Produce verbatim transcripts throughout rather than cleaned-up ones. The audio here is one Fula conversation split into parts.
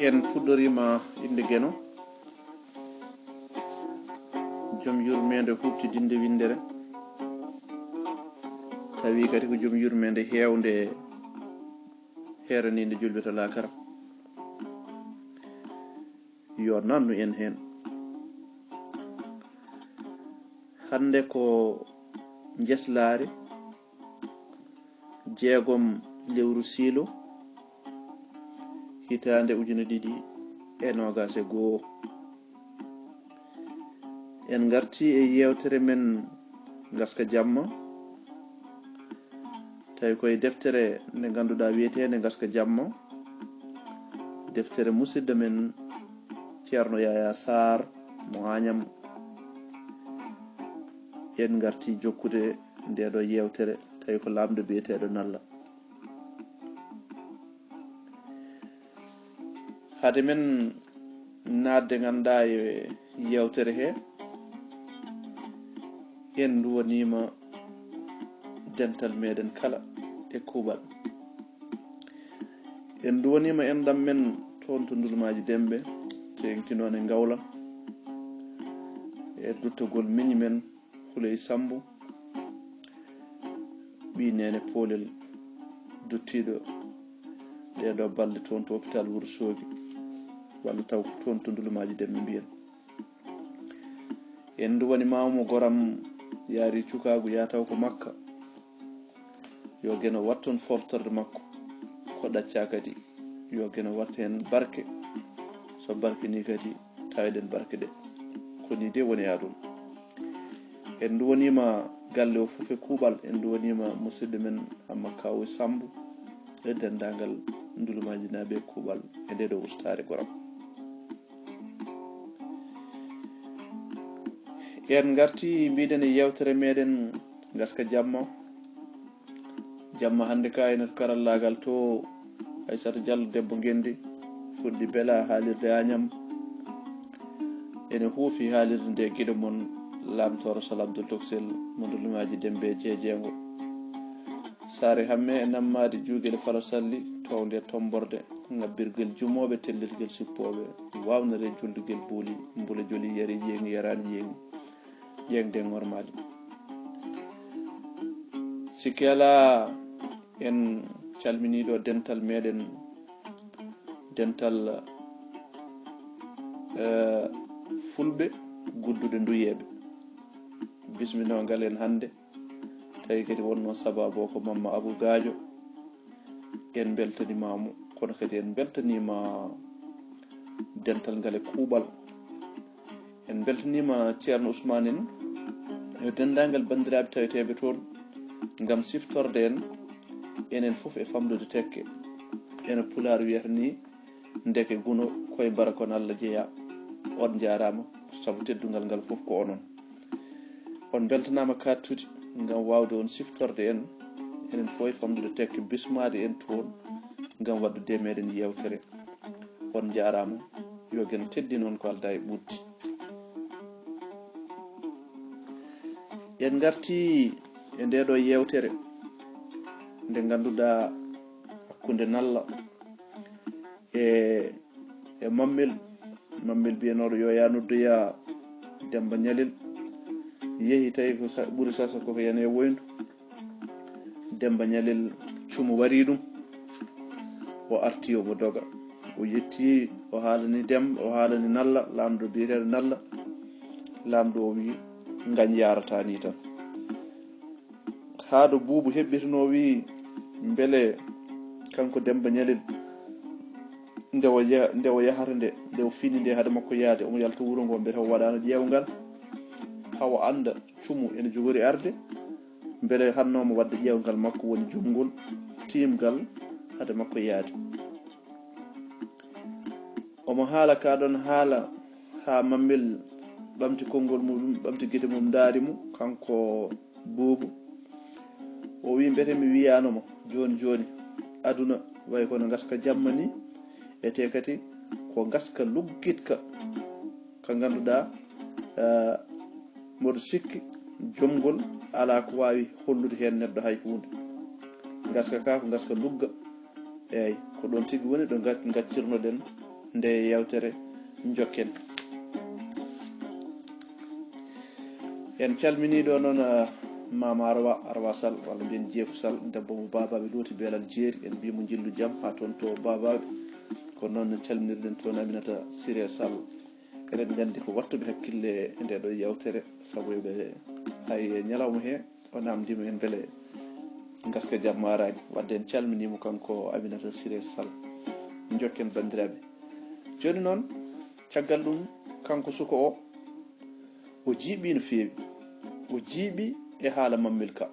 En puɗɗoriima innde Geno, jom yurmeende huuɓtidinde winndere, tawi kadi ko jom yurmeende heewnde, heeraniinde julɓe to laakara. Yo nannu en heen. Hannde ko njeslaare jeegom lewru siilo, hitaande ujine ɗiɗi e noogaas e goo. En ngarti e yeewtere men Ngaska Jamma, tawi koye deftere nde ngannduɗaa wiyeteende Ngaska Jamma, deftere musidɗo men Ceerno Yaya Sarr mo Añam. En ngarti jokkude nde ɗo yeewtere, tawi ko laamɗo biyeteeɗo Nalla. Hade men naatde ngannduɗaa e yeewtere he, en nduwaniima dental meɗen kala e kuuɓal. En nduwaniima enɗam men toon to Ndulmaaji Demɓe, teeŋti noon e Ngawla, e duttagol miñi men Huley Sammbo, ɓii neene Poolel, duttiiɗo ɗee ɗoo balɗe toon to hôpital Wourossogui, walla taw ko toon to Ndulmaaji Demɓe mbiyen. En nduwaniima mo goram yaari cukaagu, yaa taw ko Makka. Yo Geno wattu toon foftorde makko, ko ɗaccaa kadi. Yo Geno wattu heen barke, so barke nii kadi, taweɗen barke ɗe. Ko nii de woni e aduna. En nduwaniima galle o fof e kuuɓal, en nduwaniima musidɗo men Hamma Kawu Sammbo e denndaangal Ndulmaajinaaɓe e kuuɓal e ndee ɗoo ustaare goram. En ngarti, mbiɗen, e yeewtere meɗen Ngaska Jamma. Jamma hannde ka ene to karallaagal to, Aysata Jallo debbo Ngenndi, fuɗɗi bela haalirde Añam. Ene huufi haalirde nde giɗo mon, Laamtooro Sal Abdul Toksel, mo Ndulmaaji Demɓe Jeejeengo. Saare Hamme e Nammaadi, Juugel Falo Salli, townde e Tomborde, ŋabbirgel jumooɓe, tellirgel sippooɓe, waawnere juldugel buuli, mbula joli yari ƴeeŋi yaraani ƴeeŋi, ƴeeŋde ŋormaali. Sikke alaa, en calminii ɗo dental meɗen, dental, eh, fulɓe gudduɗe nduyeeɓe. Bisminoogal en hannde, tawi kadi wonnoo sabaabu o ko Mamma Abu Gaajo. En mbeltaniima mo, kono kadi en mbeltaniima dental ngal e kuuɓal. En mbeltaniima Ceerno Usmaan en, e denndaangal banndiraaɓe taweteeɓe toon, ngam siftorde en, enen fof e famɗude tekke. Eno Pulaar wiyata ni, ndeke guno koye mbara kon Allah jeyaa. On njaaraama, sabu teddungal ngal fof ko onon. On mbeltanaama kaɗtudi ngam waawde on siftorde en, enen fof e famɗude tekke, bismaade en toon ngam waɗdude e meɗen yeewtere. On njaaraama, yo Geno teddin on ko aldaa e ɓurti. En ngarti e ndee ɗoo yeewtere nde ngannduɗaa hakkunde Nalla e, e Mammel, Mammel mbiyanooɗo yo yaa noddoya Demmba Ñalel. Yehi tawi ko sa-, ɓuri sasa koko yana e woyndu. Demmba Ñalel cumu warii ɗum. O arti omo doga. O yetti, o haalani Demmba, o haalani Nalla, laamɗo biyeteeɗo Nalla. Laamɗo o wii, ngañ yaarataa nii tan. Haa ɗo Buubu heɓɓitinoo wii, mbele kanko Demmba Ñalel, nde o ya-, nde o yahata nde, nde o fini nde hade makko yaade, omo yalta wuro ngo, mbete o waɗaano ƴeewngal haa o annda cumu ene jogori arde, mbele hannoomo waɗde ƴeewngal makko woni jomngol tiimgal hade makko yaade. Omo haala ka ɗon haala haa Mammel ɓamti konngol muɗum, ɓamti gite mum, ndaari mo, kanko Buubu. O wii, mbete mi wiyaano ma, jooni jooni, aduna wayi kono ngaska jamma ni, etee kadi ko ngaska luggitka, ka ngannduɗaa, eh, mboɗo sikki jomngol alaa ko waawi hollude heen neɗɗo hay huunde. Ngaska ka ko ngaska lugga. Eey, ko ɗoon tigi woni ɗo ngac-, ngaccirnoɗen nde yewtere, njokken. En calminii ɗo noon, ah, Mama Arwa, Arwa Sall, walla mbiyen Jeefu Sall, debbo mo Baabaaɓe Looti Beelal Jeeri, en mbii mo njillu jam haa toon to Baabaaɓe. Ko noon calminirɗen toon Aminata Siré Sall. Eɗen nganndi ko wattuɓe hakkille e nde ɗo yewtere, sabu eɓe hay e ñalawma he o namndii ma en mbele ngaska jam maaraani. Wadde en calminii mo kanko Aminata Siré Sall. Njokken banndiraaɓe. Jooni noon, caggal ɗum, kanko suka o, o jiiɓii no feewi. O jiiɓii e haala Mammel ka.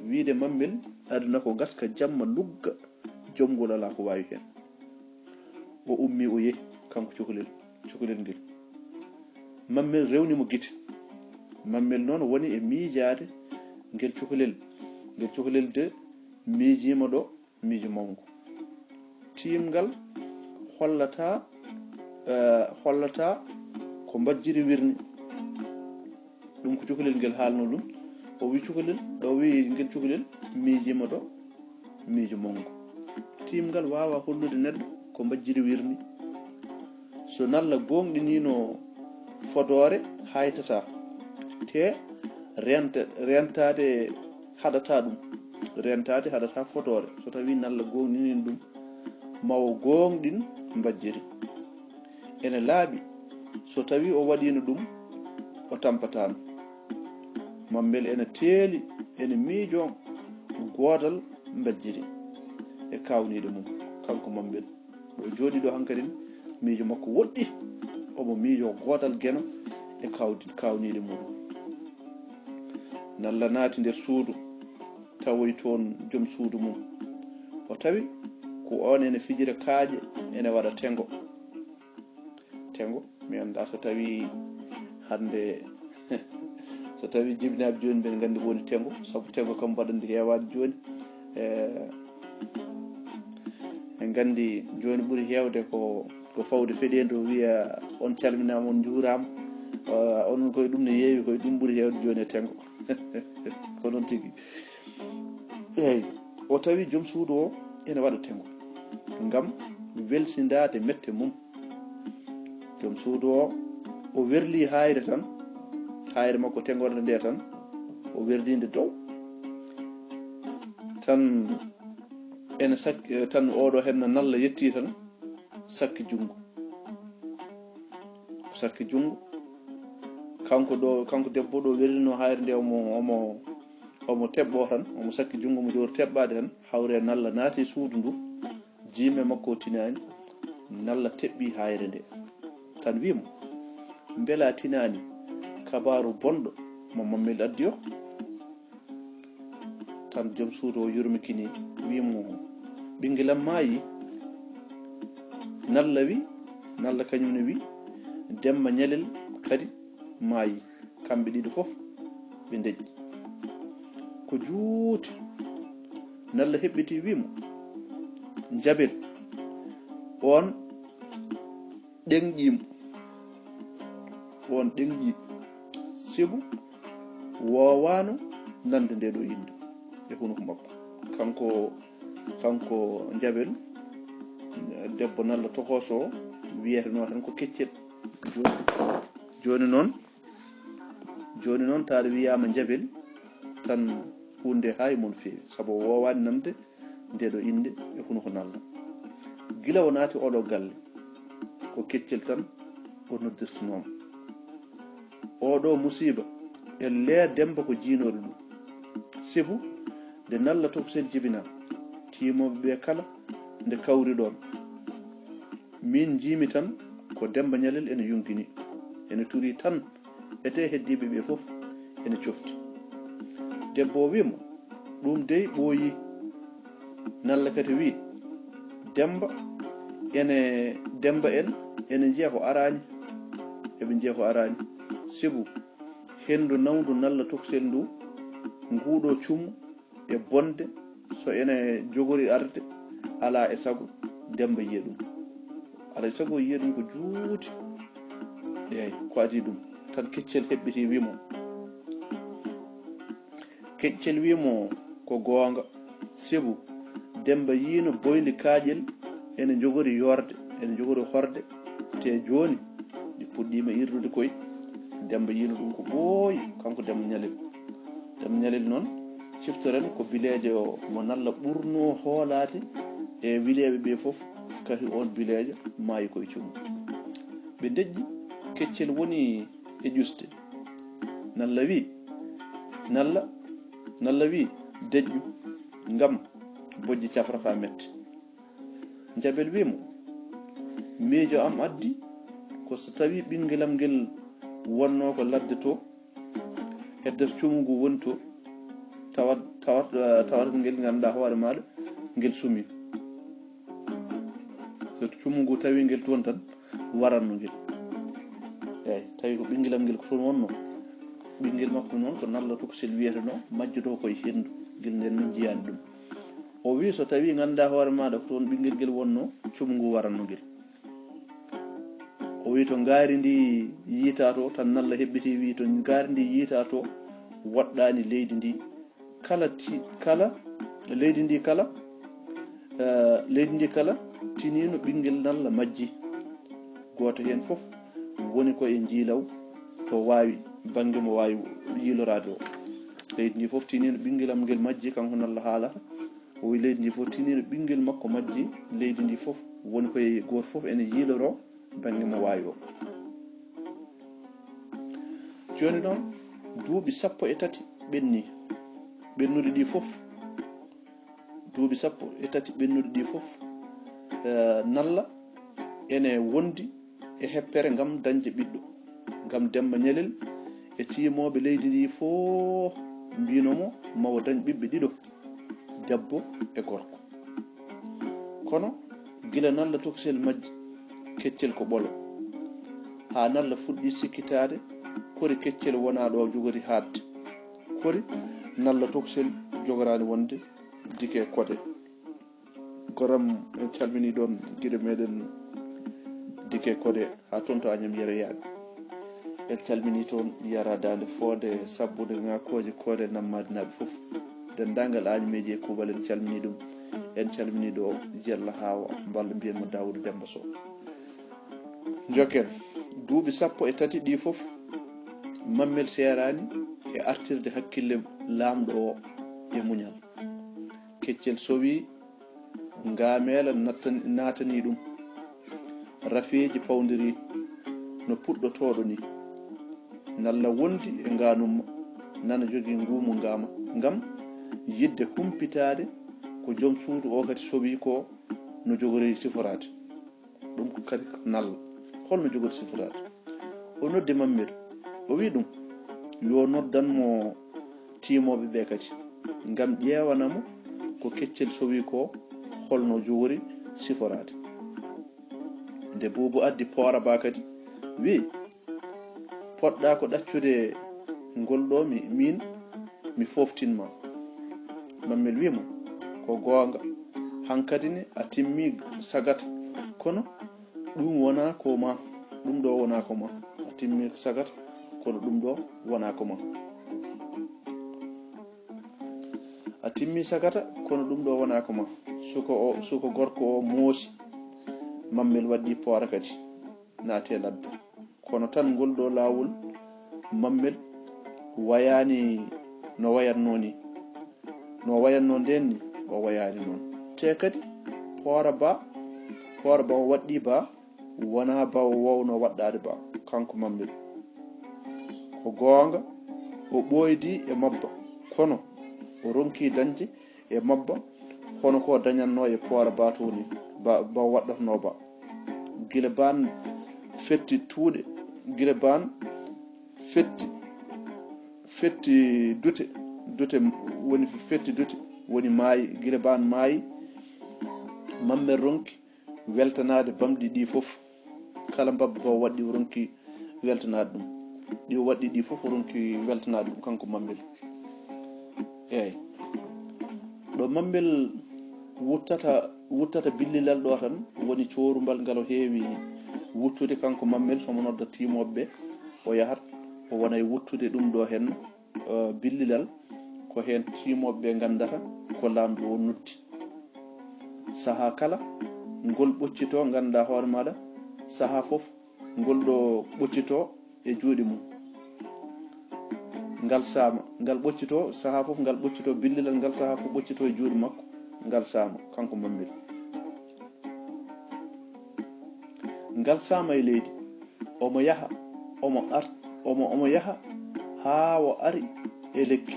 Wiyde Mammel, aduna ko ngaska jamma lugga, joom ngol alaa ko waawi heen. O ummii, o yehi, kanko cukalel, cukalel ngel. Mammel rewni mo gite. Mammel noon woni e miijaade ngel cukalel. Ngel cukalel de miijiima ɗo miijo mawngo. Tiimngal hollata, eh, hollata ko mbajjiri wirni. Ɗum ko cukalel ngel haalno ɗum. O wi cukalel, o wi ngel cukalel miijiima ɗo miijo mawngo. Tiimngal waawa hollude neɗɗo ko mbajjiri wirni. So nalla gooŋɗiniino fodoore, haytata. Te renta, rentaade haɗata ɗum. Rentaade haɗata fodoore. So tawii nalla gooŋɗiniino ɗum, ma o gooŋɗin mbajjiri. Ene laaɓi, so tawii o waɗiino ɗum, o tampataano. Mammel ene teeli, ene miijoo goodal mbajjiri e kaawniiɗe mum, kanko Mammel. O jooɗii ɗo hankadin, miijo makko woɗɗi, omo miijoo goodal Geno e kaawdi-, kaawniiɗe mum. Nalla naati nder suudu, tawoyi toon joom suudu mum. O tawi ko oon ene fijira kaaƴe, ene waɗa tengo. Tengo, mi anndaa so tawii hannde, so tawii jibinaaɓe jooni ɓe nganndi ko woni tengo, sabu tengo kam mbaɗa ndi heewaani jooni. Eh, en nganndi jooni ɓuri heewde ko, ko fawde feɗeendu o wiya on calminaama, on njuuraama. Eh, onon koye ɗum ne yeewi, koye ɗum ɓuri heewde jooni e tengo. Ko noon tigi. Eey, o tawi joom suudu o ene waɗa tengo ngam welsindaade mette mum. Joom suudu o, o werlii haayre tan, haayre makko tengorde nde tan, o werlii nde dow. Tan ene sak-, eh, tan oɗo heen no nalla yettii tan, sakki junngo. O sakki junngo. Kanko ɗo, kanko debbo ɗo werlino haayre nde, omo, omo, omo teɓɓo tan, omo sakki junngo, omo jowri teɓɓaade tan, hawre nalla naati e suudu ndu. Jiime makko o tinaani, nalla teɓɓi haayre nde. Tan wi'i mo, "Mbela a tinaani kabaaru bonɗo mo Mammel addi o?" Tan joom suudu o yurmikini, wi'i mo, "Ɓinngelam maayi." Nalla wi, nalla kañum ne wi, "Demba Ñalel kadi maayi." Kamɓe ɗiɗo fof ɓe ndeƴƴi. Ko juuti. Nalla heɓɓiti, wi'i mo, "Njabel on ɗeŋƴiimo, on ɗeŋƴi, sibu woowaano nande nde ɗo innde e hunuko makko." Kanko, kanko Njabel, debbo nalla tokoso o, wiyeteno tan ko Keccel. Jooni, jooni noon, jooni noon, taade wiyaama Njabel tan, huunde haa e mon feewi, sabu o woowaani nande nde ɗo innde e hunuko nalla. Gila o naati oɗo galle, ko Keccel tan o noddirtunooma. Oɗo musiiba, ellee Demba ko jiinooɗo ɗum. Sibu, nde nalla tokosel jibinaa, tiimooɓe ɓe kala nde kawri ɗoon. Miin njiimi tan ko Demba Ñalel ene yungini, ene turii tan, ete heddiiɓe ɓe fof ene cofti. Debbo o wi'i mo, "Ɗum dey ɓooyii." Nalla kadi wi'i, "Demba ene, Demba en ene njiya ko araani, eɓe njiya ko araani. Sibu henndu nawndu nalla tokosel ndu, nguuɗo cumu e bonde, so ene jogori arde, alaa e sago Demba yiya ɗum. Alaa e sago yiya ɗum ko juuti." Eey, ko adii ɗum. Tan Keccel heɓɓiti, wi'i mo, Keccel wi'i mo, "Ko goonga, sibu Demba yiino boyli kaaƴel ene jogori yoorde." ene njogori horde, te jooni ɗi puɗɗiima irdude koy. Demmba yiino ɗum ko ɓooyi, kanko Demmba Ñalel. Demmba Ñalel noon, ciftoren ko bileejo mo Nalla ɓurnoo hoolaade e wileeɓe ɓee fof, kahi oon bileejo maayi koye cumu. Ɓe ndeƴƴi, Keccel woni e ƴuste. Nalla wi, Nalla, Nalla wi, deƴƴu, ngam bojji cafrata mette. Jabel wi mo, miijo am addi ko so tawi ɓinngel am ngel wonnoo ko ladde to, e nder cumu ngu woni to, tawat, tawat, eh, tawat ngel ngannduɗaa hoore maaɗa, ngel sumi. So cumu ngu tawi ngel toon tan, waranno ngel. Eeyi, tawi ko ɓinngel am ngel ko toon wonno. Ɓinngel makko noon ko Nalla Tokosel wiyetenoo, majjotoo koye henndu, ngel nden min njiyaani ɗum. O wi so tawi ngannduɗaa hoore maaɗa ko toon ɓinngel ngel wonno, cumu ngu waranno ngel. O wi to ngaari ndi yiita to, tan Nalla heɓɓiti wi to ngaari ndi yiita to, woɗɗaani leydi ndi. Kala ti-, kala, leydi ndi kala, eh, leydi ndi kala tiniino ɓinngel Nalla majji. Gooto heen fof woni ko e njiilaw to waawi, bannge mo waawi yiiloraade o. Leydi ndi fof tiniino ɓinngel am ngel majji, kanko Nalla haalata. O wi leydi ndi fof tiniino ɓinngel makko majji, leydi ndi fof woni ko e gooto fof ene yiiloro bannge mo waawi o. Jooni noon, duuɓi sappo e tati ɓenni, ɓennuɗi ɗi fof, duuɓi sappo e tati ɓennuɗi ɗi fof, eh, Nalla ene wondi e heppere ngam dañde ɓiɗɗo, ngam Demmba Ñalel e tiimooɓe leydi ndi fof mbino mo mawo dañ ɓiɓɓe ɗiɗo, debbo e gorko. Kono gila Nalla Tokosel majji, Keccel ko ɓolo. Haa Nalla fuɗɗi sikkitaade, kori Keccel wonaa ɗo jogori haaɗde. Kori Nalla Tokosel jogoraani wonde Dike Kode. Goram, en calminii ɗoon giɗo meɗen Dike Kode, haa toon to Añam Yero Yaaɓe. En calminii toon Yara Daande Foode, Sabbude Ŋakooje, Koode Nammaadinaaɓe fof. Denndaangal Añameeji e Kuuɓal, en calminii ɗum. En calminii ɗo Jella Haawa, mballo mbiyen mo Daawuda Demmba Sow. Njokken, duuɓi sappo e tati ɗi fof, Mammel seeraani e artirde hakkille laamɗo o e muñal. Keccel sowi, ngaameela nattan-, naatanii ɗum. Rafeeji pawndiri no puɗɗotooɗo ni. Nalla wondi e ngaanumma, nana jogii nguumu ngaama, ngam yiɗde humpitaade ko joom suudu o kadi sowi ko no jogori siforaade. Ɗum ko kadi ko Nalla. Holno jogori siforaade? O noddi Mammel. O wi ɗum, yo noddan mo tiimooɓe ɓe kadi, ngam ƴeewana mo ko Keccel sowi ko, holno jogori siforaade. Nde Buubu addi Poora Ba kadi, wi, poɗɗa ko ɗaccude ngol ɗo mi, min, mi fooftin ma. Mammel wi mo, ko goonga, hankadi ne a timmi sagata, kono ɗum wona ko ma, ɗum ɗo wona ko ma. A timmi sagata, kono ɗum ɗo wona ko ma. A timmi sagata, kono ɗum ɗo wona ko ma. Suko o, suko gorko o moosi. Mammel waddi Poora kadi, naati e ladde. Kono tan ngol ɗo laawol, Mammel wayaani no wayatnoo ni. No wayatnoo ndeen ni, o wayaani noon. Te kadi, Poora Ba, Poora Ba o waɗɗii Ba, wonaa Ba o woownoo waɗɗaade Ba, kanko Mammel. Ko goonga, o ɓooydi e Mabba, kono o ronkii dañde e Mabba, hono ko dañatnoo e Poora Ba to ni, Ba, Ba waɗɗatnoo Ba. Gila baan fetti tuuɗe, gila baan fetti, fetti dute, dute woni fetti dute, woni maayi, gila baan maayi, Mammel ronki weltanaade bamɗi ɗi fof. Kala mbabba ko waɗɗi o ronki weltanaade ɗum. Ɗi o waɗɗi ɗi fof o ronki weltanaade ɗum kanko Mammel. Eeyi. Ɗo Mammel wuttata, wuttata billilal ɗo tan woni coorumbal ngal o heewi wuttude kanko Mammel, so mo nodda tiimooɓe ɓe o yahat o wona e wuttude ɗum ɗo heen, eh, billilal ko heen tiimooɓe ɓe nganndata ko laamɗo o noddi. Sahaa kala ngol ɓoccitoo, nganndaa hoore maaɗa, sahaa fof ngol ɗo ɓoccitoo e juuɗe mum. Ngal saama, ngal ɓoccitoo, sahaa fof ngal ɓoccitoo, billilal ngal sahaa fof ɓoccitoo e juuɗe makko, ngal saama, kanko Mammel. Ngal saama e leydi, omo yaha, omo ar-, omo, omo yaha haa o ari e lekki.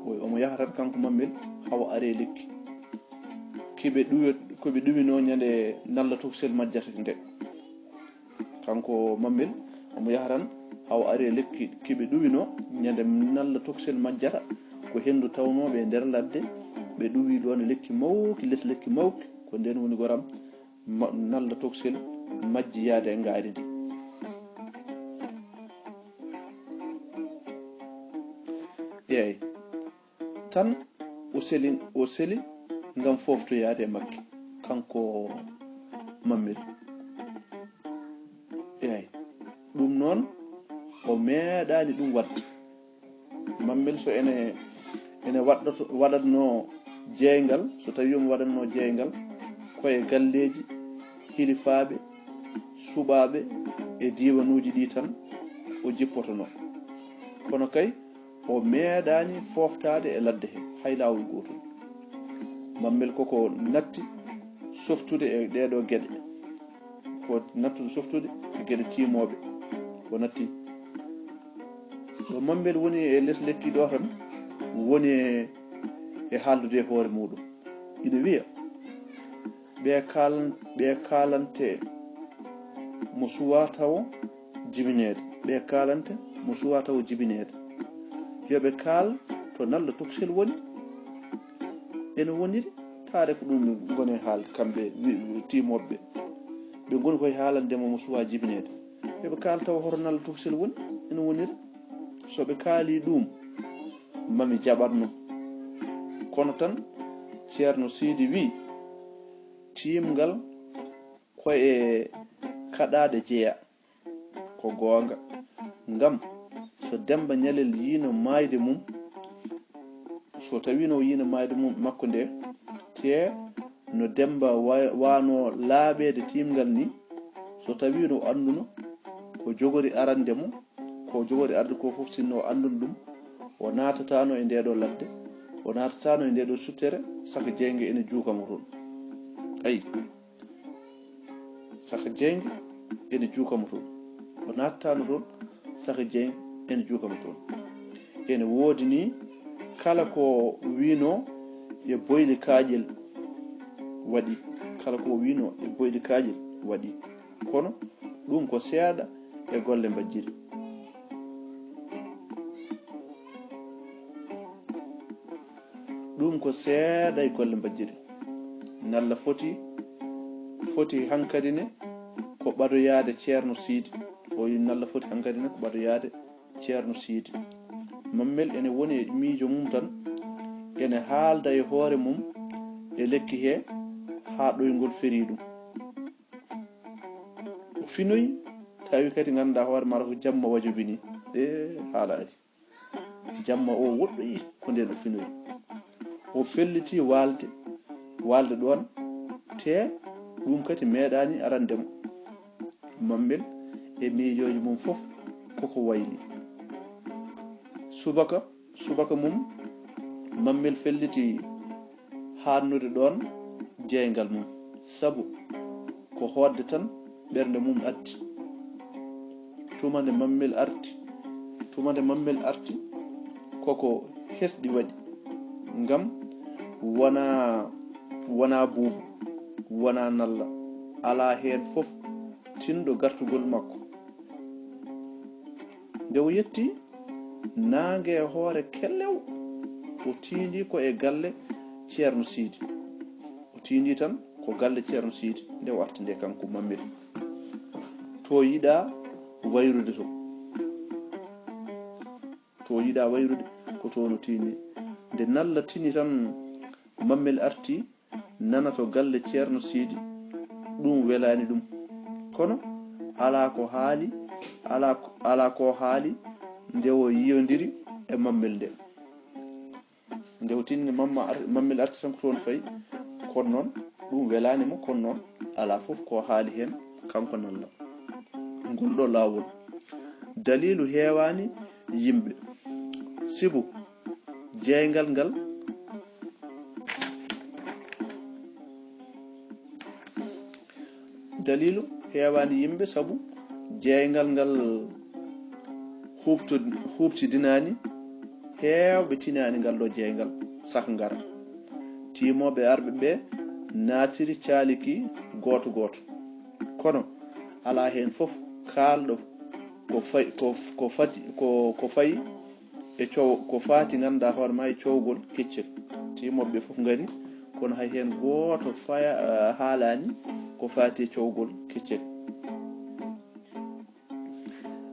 Oy, omo yaha tan kanko Mammel haa o ari e lekki. Ki ɓe ɗuwi-, ko ɓe ɗuwinoo ñande nalla tokosel majjata nde. Kanko Mammel, omo yaha tan haa o ari e lekki ki ɓe ɗuwinoo ñande nalla tokosel majjata. Ko henndu tawnooɓe e nder ladde, ɓe ɗuwi ɗoon e lekki mawki, les lekki mawki, ko ndeen woni goram ma-, nalla tokosel majji yaade e ngaari ndi. Eey. Tan o seli, o seli ngam fooftoyaade e makki, kanko Mammel. Eey. Ɗum noon, o meeɗaani ɗum waɗde. Mammel so ene, ene waɗɗoto-, waɗatnoo jeeyngal, so tawii omo waɗatnoo jeeyngal, ko e galleeji hilifaaɓe, suɓaaɓe e diiwanuuji ɗii tan o jippotonoo. Kono kay, o meeɗaani fooftaade e ladde he, hay laawol gootol. Mammel koko natti softude e ɗeeɗoo geɗe. Ko nattude softude e geɗe tiimooɓe. O natti. Ɗo Mammel woni e les lekki ɗo tan, woni e, e haaldude e hoore muuɗum. Ina wiya, ɓe kaalan-, ɓe kaalante mo suwaa tawo jibineede. Ɓe kaalante mo suwaa tawo jibineede. Yo ɓe kaal to nalla tokosel woni. Ene woniri, taade ko ɗum ɓe ngoni e haalde, kamɓe wi-, wi-, tiimooɓe ɓe. Ɓe ngoni koye haalande mo, mo suwaa jibineede. Yo ɓe kaal tawa hoto nalla tokosel woni, ene woniri. So ɓe kaalii ɗum, mami jaɓatno. Kono tan, Ceerno Siidi wii, tiimngal ko e kaɗaaɗe jeyaa. Ko goonga. Ngam so Demmba Ñalel yiino maayde mum, so tawiino o yiino maayde mum, makko nde, te no Demmba wa-, waanoo laaɓeede tiimngal ni, so tawiino o annduno ko jogori arande mo, ko jogori arde ko fof, sinno o annduno ɗum, o naatataano e ndee ɗoo ladde, o naatataano e ndee ɗoo suttere, saka jeynge ene juuka mo toon. Ayi. Saka jeynge ene juuka mo toon. O naatataano toon, saka jeynge ene juuka mo toon. Ene woodi ni kala ko wiinoo e boyli kaaƴel waɗi. Kala ko wiinoo e boyli kaaƴel waɗi. Kono ɗum ko seeɗa e golle mbajjiri. Ɗum ko seeɗa e golle mbajjiri. Nalla foti, foti hankadi ne ko ɓadoyaade Ceerno Siidi. O wi nalla foti hankadi ne ko ɓadoyaade Ceerno Siidi. Mammel ene woni e miijo mum tan, ene haalda e hoore mum e lekki he haa ɗoyngol ferii ɗum. O finoyi, tawi kadi ngannduɗaa hoore maɗa ko jamma wajobi ni. E haala ari. Jamma o woɗɗoyi ko nden o finoyi. O felliti waalde, waalde ɗoon, te ɗum kadi meeɗaani arande mo. Mammel e miijooji mum fof koko wayli. Subaka, subaka mum, Mammel felliti haannude ɗoon jeeyngal mum, sabu ko hootde tan ɓernde mum addi. Tuma nde Mammel arti, tuma nde Mammel arti, koko hesɗi waɗi, ngam wonaa, wonaa buubu, wonaa nalla, alaa heen fof tinɗo gartugol makko. Nde o yetti, naange e hoore kellew, o tiindii ko e galle Ceerno Siidi. O tiindii tan ko galle Ceerno Siidi, nde o arti nde kanko Mammel. To yiɗaa wayrude to. To yiɗaa wayrude, ko toon o tiindii. Nde nalla tini tan, Mammel arti, nana to galle Ceerno Siidi, ɗum welaani ɗum. Kono alaa ko haali, alaa ko, alaa ko haali nde o yiyondiri e Mammel nde. Nde o tinni Mamma ar-, Mammel arti tan ko toon fayi. Kono noon, Ɗum welaani mo, kono noon alaa fof ko haali heen kanko Nalla. Ngol ɗo laawol, daliilu heewaani yimɓe, sibu jeeyngal ngal, daliilu heewaani yimɓe, sabu jeeyngal ngal huuɓto-, huuɓtidinaani, heewɓe tinaani ngal ɗo jeeyngal saka ngara. Tiimooɓe arɓe ɓe naatiri caaliki gooto gooto, kono alaa heen fof kaalɗo ko fay-, ko, ko fati, ko, ko fayi e coow-, ko faati, ngannduɗaa hoore ma, e cowgol keccel. Tiimooɓe ɓe fof ngari, kono hay heen gooto faya-, eh, haalaani ko faati e cowgol keccel.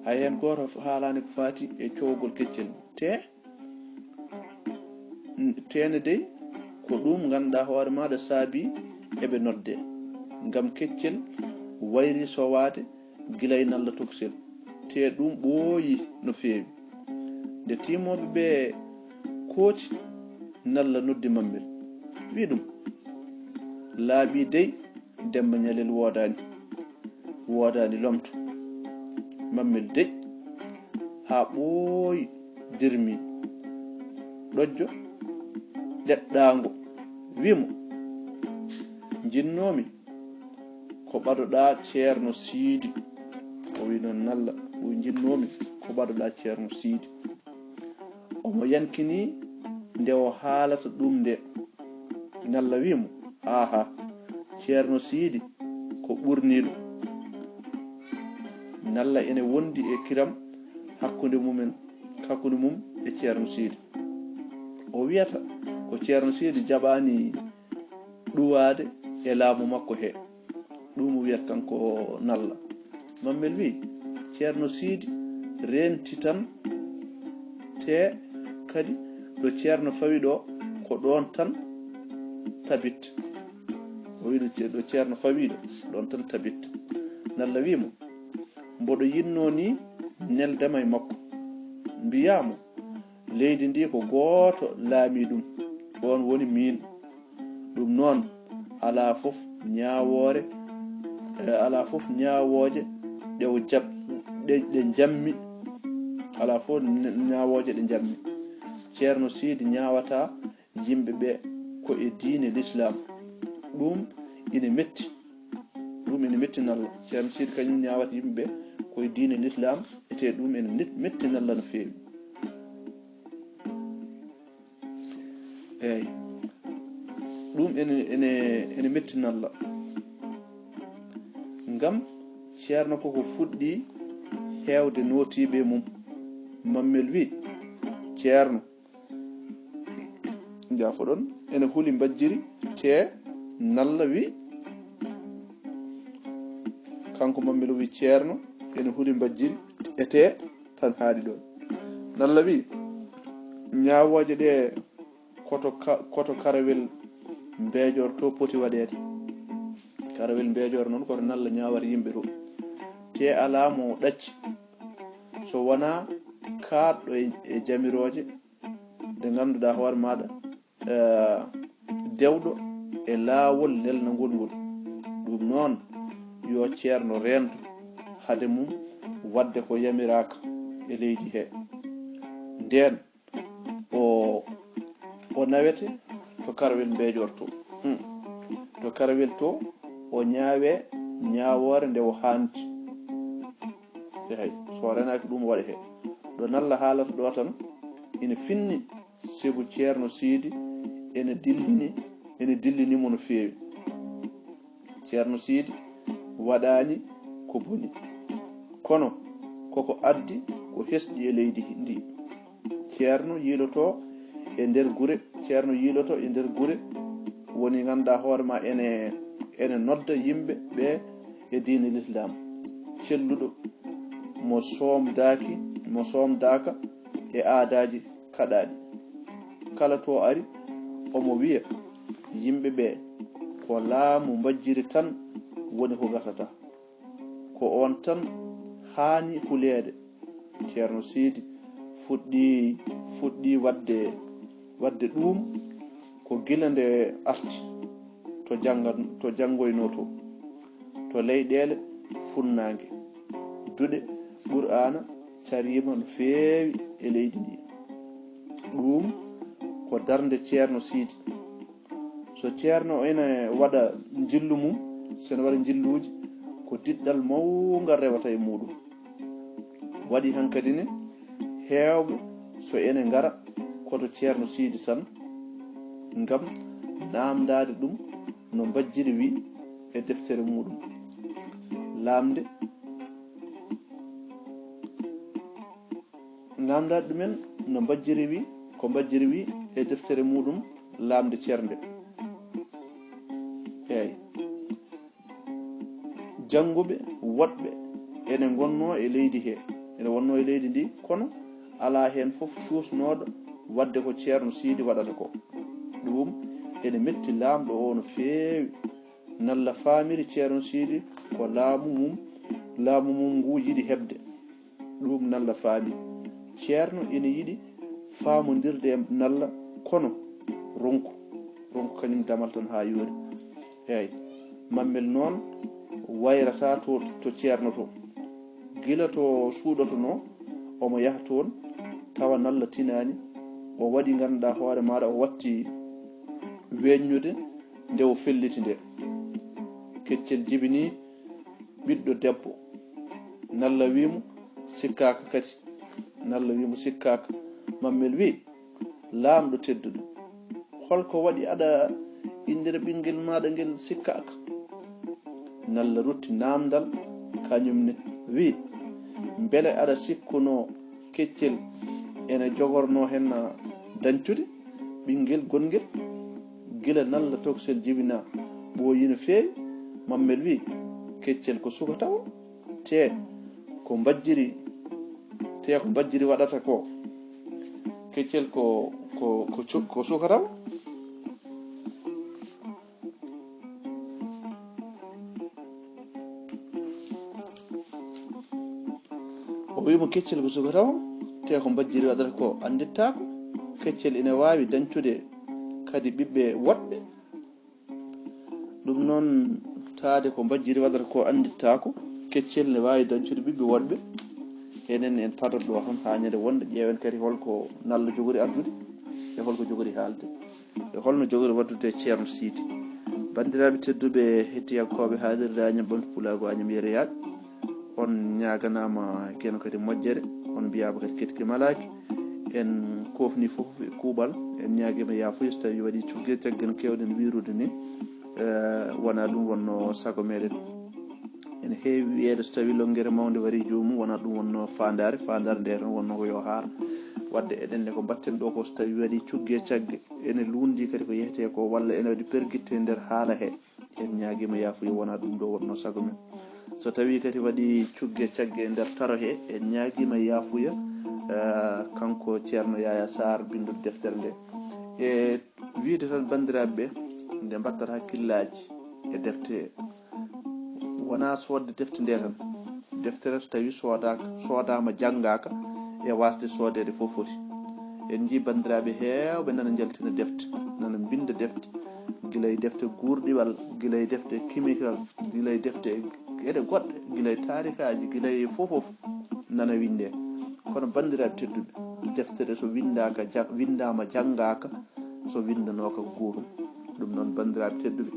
Hay heen gooto haalaani ko faati e cowgol keccel. Te, teene dey, ko ɗum ngannduɗaa hoore maaɗa saabi eɓe nodde, ngam keccel wayri sowaade gila e Nalla tokosel, te ɗum ɓooyi no feewi. Nde tiimooɓe ɓe kooti, Nalla noddi Mammel, wi ɗum, laaɓi dey, Demba Ñalel woodaani, woodaani lomto. Mammel deƴƴi haa ɓooyi, dirmi, ɗojjo ɗeɗɗaango, wi mo, njinnoomi ko ɓadoɗaa Ceerno Siidi. O wi noon, Nalla, o wi, njinnoomi ko ɓadoɗaa Ceerno Siidi. Omo yankini nde o haalata ɗum nde. Nalla wi mo, aaha, Ceerno Siidi ko ɓurniiɗo. Nalla ene wondi e kiram hakkunde mumen, hakkunde mum e Ceerno Siidi. O wiyata ko Ceerno Siidi jaɓaani ɗuwaade e laamu makko he. Ɗum o wiyata kanko Nalla. Mammel wi, Ceerno Siidi renti tan, te kadi ɗo Ceerno fawi ɗo, ko ɗoon tan tabit. O wi ɗo Ce-, ɗo Ceerno fawi ɗo, ɗoon tan tabit. Nalla wi mo, mboɗo yinnoo ni neldema e makko, mbiyaa mo, leydi ndi ko gooto laamii ɗum, oon woni miin. Ɗum noon, alaa fof ñaawoore, eh, alaa fof ñaawooje ɗe o jaɓ-, ɗe, ɗe njammi, alaa fof ne-, ñaawooje ɗe njammi. Ceerno Siidi ñaawata yimɓe ɓe ko e diine Lislaam. Ɗum ina metti. Ɗum ina metti Nalla. Ceerno Siidi kañum ñaawata yimɓe ɓe ko e diine Lislaam, etee ɗum ina net-, metti Nalla no feewi. Eey. Ɗum ene, ene, ene metti Nalla. Ngam Ceerno koko fuɗɗi heewde nootiiɓe mum. Mammel wi, Ceerno, njaafoɗon, ene huli mbajjiri, te Nalla wi, kanko Mammel o wi, Ceerno, ene huli mbajjiri, etee tan haaɗi ɗoon. Nalla wi, ñaawooje ɗe koto ka-, koto karawel mbeejoor to poti waɗeede. Karawel mbeejoor noon koto Nalla ñaawata yimɓe ɗo. Te alaa mo ɗacci. So wonaa kaaɗɗo e, e jamirooje ɗe ngannduɗaa hoore maaɗa, eh, dewɗo e laawol lelnangol ngol. Ɗum noon, yo Ceerno reento hade mum waɗde ko yamiraaka e leydi he. Ndeen, o, o nawete to karawel mbeejoor to. Hmm. To karawel to, o ñaawe ñaawoore nde o haandi. Eey, so renaaki ɗum waɗa he. Ɗo Nalla haalata ɗo tan, ina finni, sibu Ceerno Siidi ene dillini, ene dillini mo no feewi. Ceerno Siidi waɗaani ko boni, kono koko addi ko hesɗi e leydi ndi. Ceerno yiiloto e nder gure, Ceerno yiiloto e nder gure woni ngannduɗaa hoore ma ene, ene nodda yimɓe ɓe e diine Lislaam. Celluɗo mo soomdaaki, mo soomdaaka e aadaaji kaɗaaɗi. Kala to ari, omo wiya yimɓe ɓe ko laamu mbajjiri tan woni ko gasata. Ko oon tan haani huleede. Ceerno Siidi fuɗɗi, fuɗɗi waɗde, waɗde ɗum ko gila nde arti. to janngan to janngoynoo to to leyɗeele funnaange. Duɗe Qur'aana cariima no feewi e leydi ndi. Ɗuum ko darnde Ceerno Siidi. So Ceerno ene waɗa njillu mum, so ene waɗa njilluuji, ko diɗɗal mawngal rewata e muuɗum. Waɗi hankadi ne, heewɓe so ene ngara koto Ceerno Siidi tan ngam naamndaade ɗum no Mbajjiri wi e deftere muuɗum. Laamde naamndaade ɗumen no Mbajjiri wi ko Mbajjiri wi e deftere muuɗum. Laamde ceernde eeyi. Jannguɓe woɗɓe ene ngonnoo e leydi hee, ene wonnoo e leydi ndi, kono alaa heen fof cuusnooɗo waɗde ko Ceerno Siidi waɗata ko. Ɗuum ene metti laamɗo o no feewi. Nalla faamiri Ceerno Siidi ko laamu mum, laamu mum ngu yiɗi heɓde. Ɗuum Nalla faami. Ceerno ina yiɗi faamondirde e Nalla, kono ronku, ronku kañum damal tan haa yoori. Eey, Mammel noon wayrataa to, to Ceerno to. Gila to suuɗotonoo, omo yaha toon, tawa Nalla tinaani, o waɗi ngannduɗaa hoore maaɗa, o watti weññude nde o felliti nde. Keccel jibinii ɓiɗɗo debbo. Nalla wii mo, "Sikkaaka kadi." Nalla wii mo, "Sikkaaka." Mammel wii, "Laamɗo tedduɗo, hol ko waɗi aɗa inndira ɓinngel maaɗa ngel Sikkaaka?" Nalla rutti naamndal, kañum ne wii, "Mbele aɗa sikkunoo Keccel ene jogornoo heen dañcude ɓinngel gongel?" Gila Nalla toksel jibinaa, ɓooyi no feewi. Mammel wii, "Keccel ko suka tawo, te ko Mbajjiri, te ko Mbajjiri waɗata ko. Keccel ko, ko, ko, cu- ko suka tawo." O wii mo, "Keccel ko suka tawo, te ko Mbajjiri waɗata ko anndittaako. Keccel ina waawi dañcude kadi ɓiɓɓe woɗɓe." Ɗum noon, taade ko Mbajjiri waɗata ko anndittaako, Keccel ne waawi dañcude ɓiɓɓe woɗɓe. Enen en padat ɗo tan haa ñande wonde, ƴeewen kadi holko Nalla jogori addude e holko jogori haalde. E holno jogori waɗdude e Ceerno Siidi. Banndiraaɓe tedduɓe, hettiyankooɓe haalirde Añam Ɓamtu Pulaagu Añam Yereyaaɓe, on ñaaganaama keno kadi moƴƴere, on mbiyaama kadi keɗki malaaki. En koofni fof e kuuɓal, en ñaagiima yaafuya so tawii waɗii cugge caggal keewɗen wiirude ni, eh, wonaa ɗum wonnoo sago meɗen. Ene heewi wiyeede so tawii lonngere mawnde warii joomum, wonaa ɗum wonnoo faandaare, faandaare nde tan wonnoo ko yo haar. Waɗde eɗen ne ko mbaɗten ɗo ko so tawii waɗii cugge cagge, ene luundi kadi ko yehetee ko, walla ene waɗi pergitte e nder haala he. En ñaagiima yaafuya, wonaa ɗum ɗo wonnoo sago men. So tawii kadi waɗii cugge cagge e nder taro he, en ñaagiima yaafuya, eh, kanko Ceerno Yaaya Saar, binnduɗo deftere nde. E wiyde tan, banndiraaɓe ɓe, nde mbaɗtata hakkillaaji e defte, wonaa soodde defte nde tan. Deftere so tawii soodaaka, soodaama, janngaaka, e waasde soodeede fof foti. En njii banndiraaɓe heewɓe nana njaltina defte, nana mbinnda defte, gila e defte guurɗiwal, gila e defte kimikal, gila e defte geɗe goɗɗe, gila e taarikaaji, gila e fof fof nana winndee. Kono banndiraaɓe tedduɓe, deftere so winndaaka, ja-, winndaama, janngaaka, so winndanooka gootum. Ɗum noon, banndiraaɓe tedduɓe,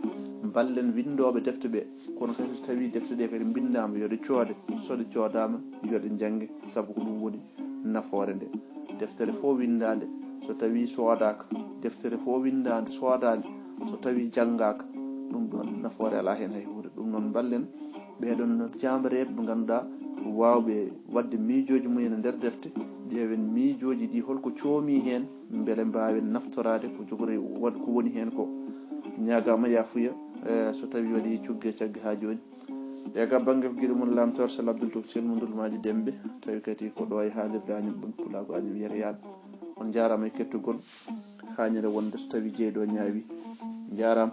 mballen winndooɓe defte ɓe, kono kadi so tawii defte ɗe kadi mbinndaama, yo ɗe coode, so ɗe coodaama, yo ɗe njannge, sabu ko ɗum woni nafoore nde. Deftere fof winndaande, so tawii soodaaka, deftere fof winndaande, soodaande, so tawii janngaaka, ɗum ɗoon nafoore alaa heen hay huunde. Ɗum noon, mballen ɓee ɗoon jaambareeɓe ɓe ngannduɗaa waawɓe waɗde miijooji mumen e nder defte, ƴeewen miijooji ɗi holko coomi heen, mbele mbaawen naftoraade ko jogori waɗ-, ko woni heen ko. Ñaagaama yaafuya, eh, so tawii waɗii cugge cagge haa jooni. Ƴeegaa bannge ko giɗo mon Laamtoor Sel Abdul Toksel mo Ndulmaaji Demmbe, tawi kadi ko ɗo e haalirde Añam Ɓamtu Pulaagu Añam Yereyaaɓe. On njaaraama e kettugol, haa ñande wonde so tawii jeyɗo ñaawi. Njaaraama.